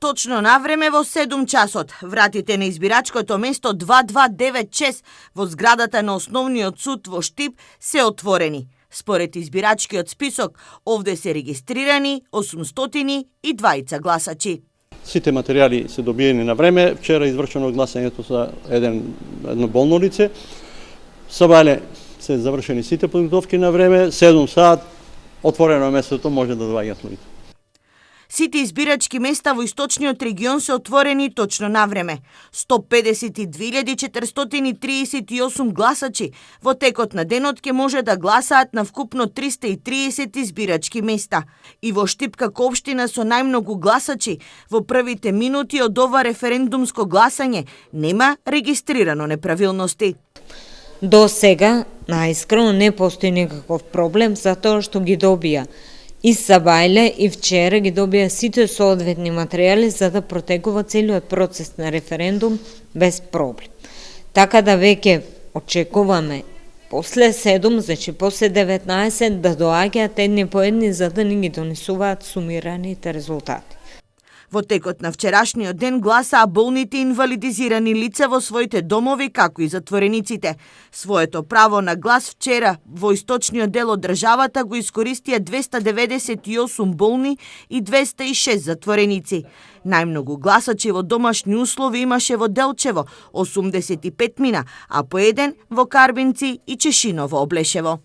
Точно на време во 7 часот, вратите на избирачкото место 2296 во зградата на Основниот суд во Штип се отворени. Според избирачкиот список, овде се регистрирани 802 гласачи. Сите материјали се добиени на време. Вчера извршено гласањето за едно болно лице. Сабајле се завршени сите подготовки на време. 7 саат отворено местото, може да доаѓаат луѓе. Сите избирачки места во источниот регион се отворени точно на време. 152.438 гласачи во текот на денот ќе може да гласаат на вкупно 330 избирачки места. И во Штип како општина со најмногу гласачи, во првите минути од ова референдумско гласање нема регистрирано неправилности. До сега, наискрено, не постои никаков проблем затоа што ги добија и Сабајле и вчера ги добија сите соодветни материјали за да протекува целиот процес на референдум без проблем. Така да веќе очекуваме после 7, значи после 19 да доаѓаат едни по едни за да ни ги донесуваат сумираните резултати. Во текот на вчерашниот ден гласаа болните инвалидизирани лица во своите домови, како и затворениците. Своето право на глас вчера во источниот дел од државата го искористија 298 болни и 206 затвореници. Најмногу гласачи во домашни услови имаше во Делчево, 85 мина, а по еден во Карбинци и Чешиново Облешево.